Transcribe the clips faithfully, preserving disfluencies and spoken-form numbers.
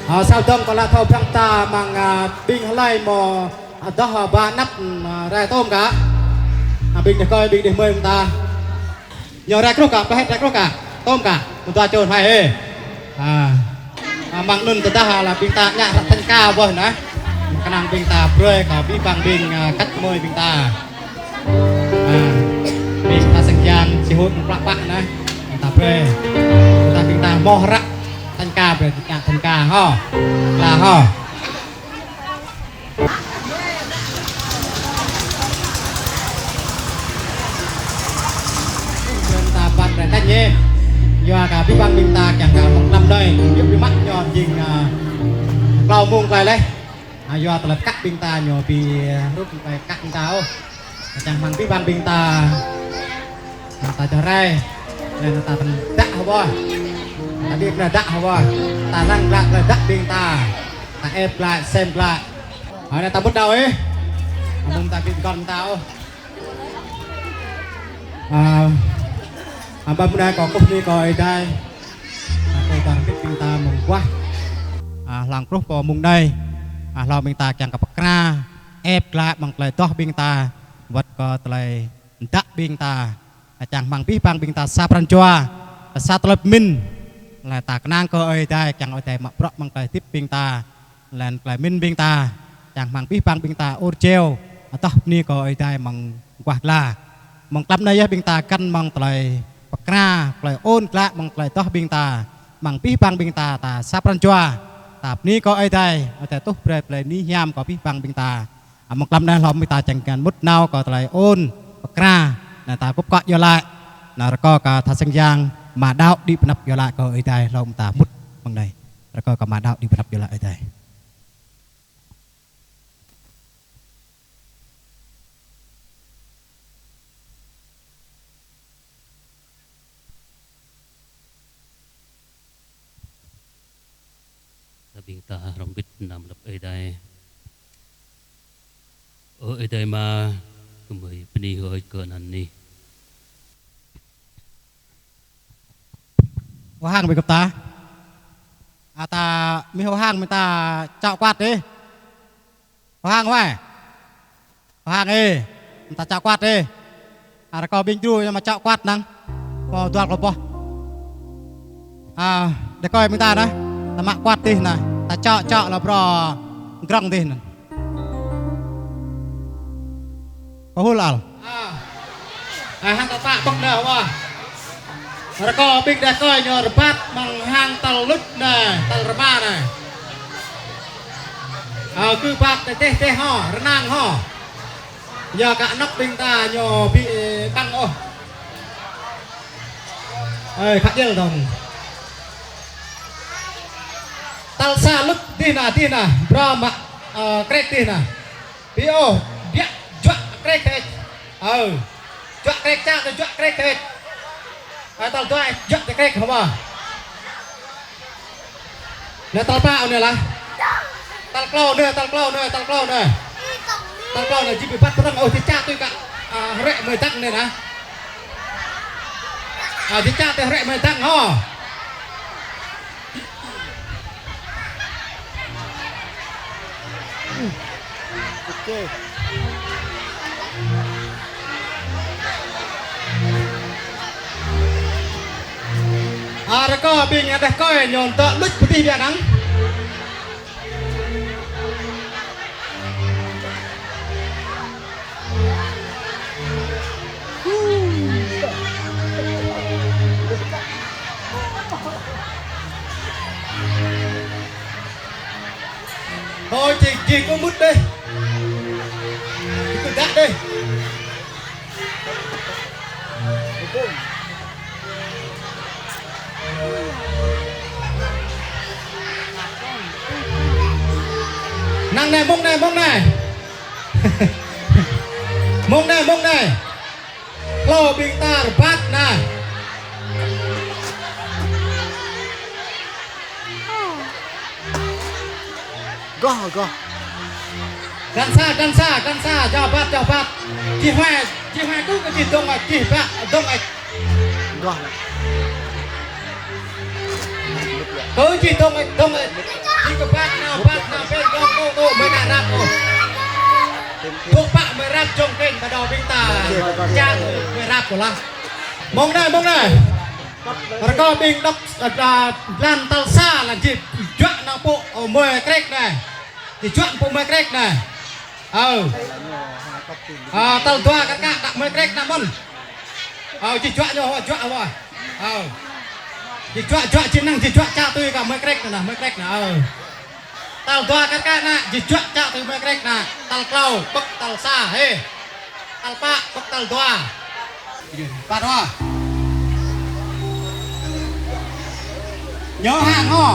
Ơ, sa dong kơ la thâo ƀing ta mơ̆ng, ơ, ƀing hlơi mơ̆, ơ, dŏ, ơ, ba anăp, ơ, rai tôm kơ. Ơ, ƀing đeh kơi, ƀing đeh mơi ƀing ta. Ñu rai kruh kơ, pơhĕt rai kruh kơ. Tôm kơ. Mơ̆ng dua čô hai hê. Ơ. Ơ, mơ̆ng anŭn tơdah la ƀing ta ngă hră thành ca ƀơi anai. Kơnang ƀing ta brơi kơ abih bang ƀing, ơ, kăt mơi ƀing ta. Ơ, ƀing ta sang yang si hut mơ̆ng plă pă anai. Ƀing ta brơi. Ƀing ta, ƀing ta hmâo hră thành ca brơi, ngă thành ca hŏ. Lah hŏ. Ƀing ta ƀăt rai tĕt ñu. Yua kơ abih bang ƀing ta kiăng kơ mơ̆ng tlam anai, yua ƀing mă ñu jing, ơ, klâo mông tơlơi laih. Ơ, yua tơlơi kăk ƀing ta ñu ƀu hrup tơlơi kăk ƀing ta ôh. Čang hmăng abih bang ƀing ta. Ƀing ta čơrai. Laih anŭn ta tơdă hơbơi. Ta đĭ tơdă hơbơi. Ta lăng glăi tơdă ƀing ta. Ta ĕp glăi, sem glăi. Ơ, anai ta mŭt đaŏ ih. Amăng ta ƀing kon ta ôh. Ơ, ơ, ƀơi mông anai kâo kơkuh bơni kơ Ơi Adai. Ơ, kâo dŏ hrŏm hơbĭt ƀing ta mơguah. Ơ, hlŏng truh pơ mông anai. Ơ, hlŏng ƀing ta kiăng kơ pơkra. Ĕp glăi mơ̆ng tơlơi dŏ ƀing ta. Wơ̆t kơ tơlơi dă ƀing ta. Čang hmăng abih bang ƀing ta sa pran jua. Sa tơlơi pơmĭn. Laih ta kơnang kơ Ơi Adai, kiăng Ơi Adai mă bruă mơ̆ng tơlơi hơdip ƀing ta. Laih anŭn tơlơi pơmĭn ƀing ta. Čang hmăng abih bang ƀing ta ur jeo. Adôh bơni kơ Ơi Adai mơguah glaĭ. Mơ̆ng tlam anai yơh ƀing ta găn mơ̆ng tơlơi pơkra, tơlơi ôn glaĭ mơ̆ng tơlơi dŏ ƀing ta. Hmăng abih bang ƀing ta, ta sa pran jua. Ta bơni kơ Ơi Adai, Ơi Adai tuh brơi tơlơi bơni hiam kơ abih bang ƀing ta. Ơ, mơ̆ng tlam anai hlŏng ƀing ta čang kiăng mŭt nao kơ tơlơi ôn, pơkra, anai ta kŭp kŏ iâu laĭ. Anai rơkâo kơ tha sang yang, mă đaŏ đĭ pơ anăp iâu laĭ kơ Ơi Adai hlŏng ta mŭt mơ̆ng anai. Rơkâo kơ mă đaŏ đĭ pơ anăp iâu laĭ Ơi Adai. Ơ, ƀing ta hrŏm hơbĭt năm lăp Ơi Adai. Ơ Ơi Adai mă, gơmơi bơni hơơč kơ anăn Ih. Hô hăng ƀing gơp ta. Ơ, ta mĭn hô hăng ƀing ta čŏk kuăt ih. Hô hăng wai. Hô hăng ih. Ƀing ta čŏk kuăt ih. Ơ, rơkâo ƀing djru ñu mă čŏk kuăt năng. Pô dual klâo boh. Ơ, đeh kơi ƀing ta anai. Ta mă kuăt dih anai. Ta čŏk čŏk la brô grŏng dih anai. Pơhul ăl. Ơ. Ơ, hăng tal pă ƀơ̆ng anai, wah. Rơkâo ƀing đeh kơi ñu rơbat mơ̆ng hăng tal luč anai, tal rơma anai. Ơ, kơ ƀăt tơdeh tơdeh hŏ, rơnang hŏ. Yua kơ anŏk ƀing ta ñu ƀu, ơ, ƀơ̆ng ôh. Ơi, khă jel dong. Tal sa luč dih anai, dih anai, brô mă, ơ, krek dih anai. Ƀu ôh, biă juă krek hĕč. Ơ. Juă krek čă, tơ juă krek hĕč. Ơ, tal dua, juă tơ krek hơmâo. Anai tal pă anai lah. Tal klâo anai, tal klâo anai, tal klâo anai. Tal klâo anai, jing ƀu ƀăt pơrơ̆ng ôh, či čă tui kơ, ơ, hrĕ mơi dăng anai nah. Ơ, či čă tui hrĕ mơi dăng hŏ. Ơ, rơkâo ƀing đeh kơi ñu dŏ luč pơdih biă năng. Ơ, či, či kơ mŭt dih. Či kơ dăk dih. Năng anai, mơ̆ng anai, mơ̆ng anai. Mơ̆ng anai, mơ̆ng anai. Hlâo ƀing ta rơbat anai. Gah, gah. Dăng sa, dăng sa, dăng sa, jao ƀăt, jao ƀăt. Jih hmai, jih hmai kơ, kơ jih dŏng, jih ƀă, dŏng. Gah. Kơ jih dŏng, dŏng. Jih kơ Đao ƀing ta čang mơi rap kơ lah. Mơ̆ng anai, mơ̆ng anai. Rơkâo ƀing dŏ, a, blan tal sa lah jĭ juă nao pơ, ơ, mơi krek anai. Jĭ juă pơ mơi krek anai. Ơ. Ơ, tal dua kar kaĭ đah mơi krek anai mơ̆n. Ơ, jĭ juă ñu hŏ, juă hŏ. Ơ. Jĭ juă, juă jĭ năng, jĭ juă čă tui kơ mơi krek anai, mơi krek anai. Ơ. Tal dua kar kaĭ anai, jĭ juă čă tui mơi krek anai. Tal klâo, pơ̆k tal sa, hê. Tal pă, pơ̆k tal dua. Pă dua. Ñu hăng hŏ.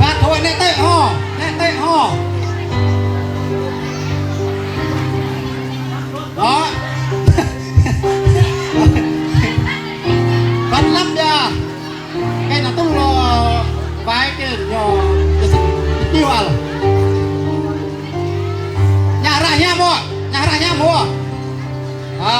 Pă dua, nĕ tĕ hŏ, nĕ tĕ hŏ. Hŏ. Băn lăp ya. Kơ anai tŭ lŏ wai kơ ñu, ñu sĭt, ñu kiu al. Ñu ră hiam hŏ, ñu ră hiam hŏ. Hă.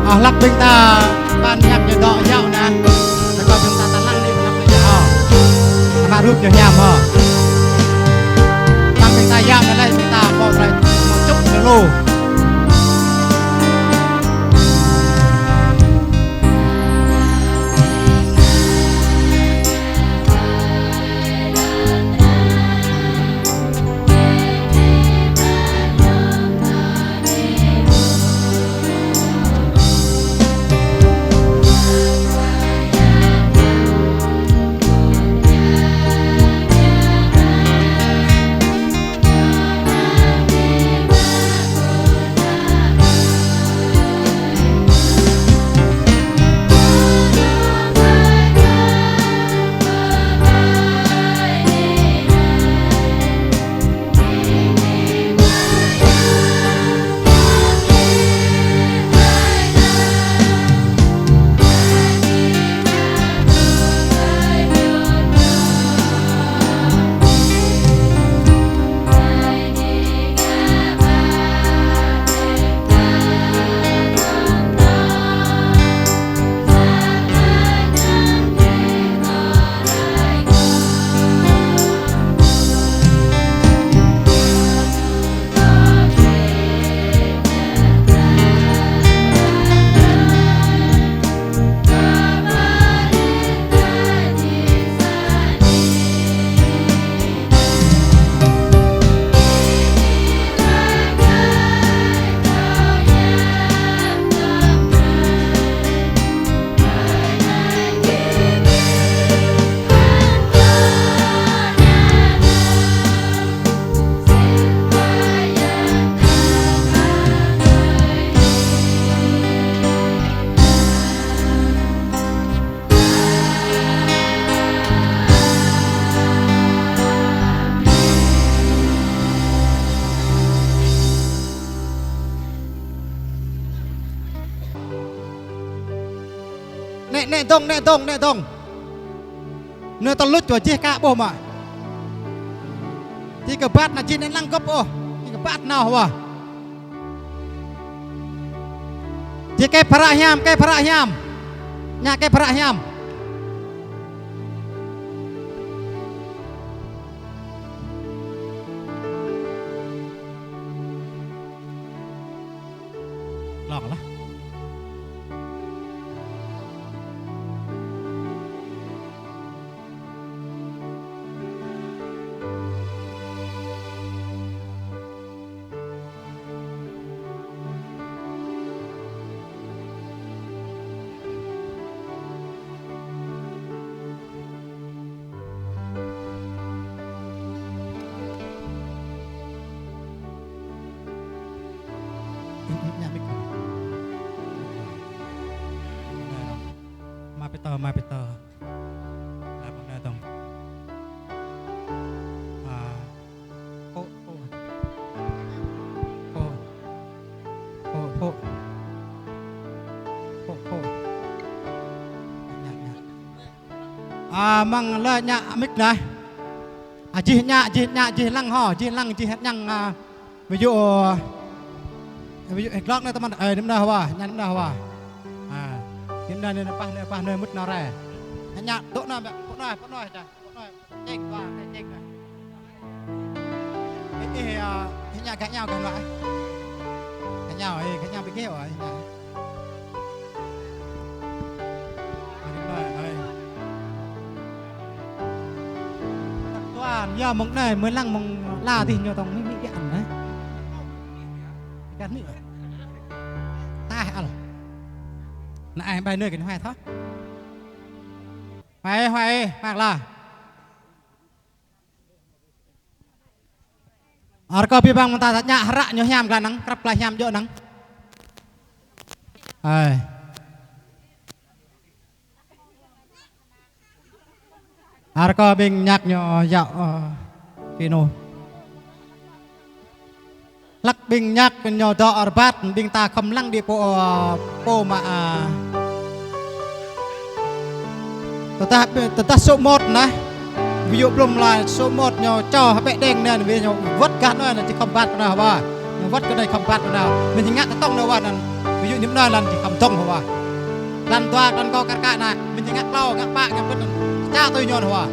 Hlăk ƀing ta ban ñăp ñu dŏ yơh anai. Rơkâo ƀing ta ta lăng anai, ta lăng anai yơh. Mă rup ñu hiam hŏ. Lăng ƀing ta yơh anai lĕ ƀing ta pô tơlơi mơ̆ng čŭk ñu lu. Nĕ, nĕ dŏng, nĕ dŏng, nĕ dŏng. Nĕ tơlŭč wa jih ka ƀuh mă. Či kơ bat anai jih nĕ lăng gŏp ôh. Či kơ bat nao wa. Či kơ phrâo hiam, kơ phrâo hiam. Ñă kơ phrâo hiam. Lŏng lah. Mă pơtô, mă pơtô. Lăp mơ̆ng anai dŏng. A, pô, pô. Pô. Pô, pô. Pô, pô. Ñă, ñă. A, mơ̆ng lĕ ñă mik anai. A, jih ñă, jih ñă, jih lăng hŏ, jih lăng, jih ñăng, a, ví dụ, ví dụ, ê, glŏk anai tơmăn, ê, năm anai hwa, ñă năm anai hwa. A, năm anai, năm anai, pah anai, pah anai, mŭt anai rai. Ñă, ñă, dŏ anai, pô anai, pô anai, čang, pô anai, čeng, wa, čeng, čeng anai. Ê, ê, a, ê, ñă gah ñao gah nua, ê. Gah ñao, ê, gah ñao ƀing gih, ơ, ê, ñă. Ơ, ê. Tuan, yua mơ̆ng anai, mơ̆ng lăng mơ̆ng la dih ñu tŏng mĭ mĭ biă anai. Biă anai. Tah al. Anai, ƀai anai kơ ñu hai thâo. Hai, hai, hai la. Rơkâo abih bang mơta ta ñă hră ñu hiam glaĭ anŭn, krăp glaĭ hiam djơ̆ anŭn. Hai. Rơkâo ƀing ñăk ñu yua, ơ, kơ ñu. Hlăk ƀing ñăk ñu dŏ rơbat, ƀing ta khŏm lăng đĭ pô, ơ, pô mă, a, tơdah, tơdah số một anai. Ví dụ blŭm la số một ñu čô hơbĕ đeng anai, ví dụ ñu wơ̆t gah anai, anai či khŏm bat kơ anai wa. Ñu wơ̆t kơ anai khŏm bat kơ anai. Mĭn ñu ngă tơtŏng anai wa anŭn. Ƀu djơ̆ ñu mơ̆n lăn či khăm tŏng hua. Lăn dua lăn kâo kar kaĭ anai, mĭn ñu ngă klâo, ngă pă, ngă pĭt, ča tui ñu hua.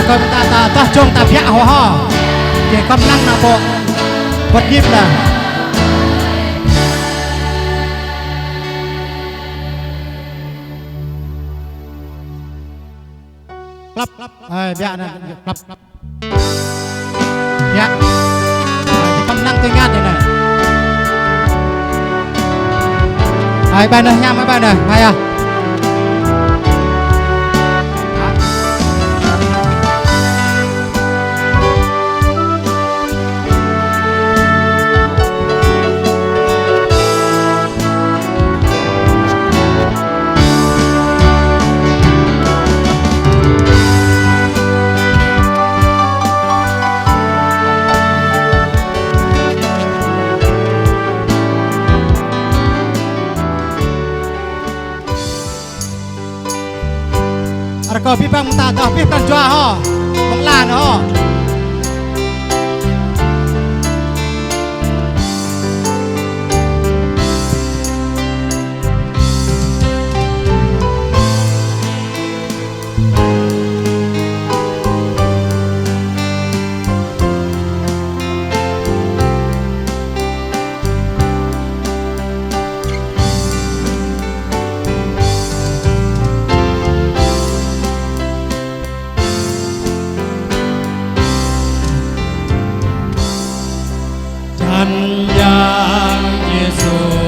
Kơ ta, ta, ta čong ta biă hŏ hŏ. Kơ kơmlăng nao pơ. Bơtip lah. Klăp. Ơi, biă nă, klăp. Biă. Ơi, kơmlăng tơngan nă. Ơi, ƀơi nă, hiam ƀơi nă, ơi ah. Rơkâo abih bang mơta, tơdah abih pran jua hŏ, mơ̆ng lăn hŏ. Čăn Yang Yêsu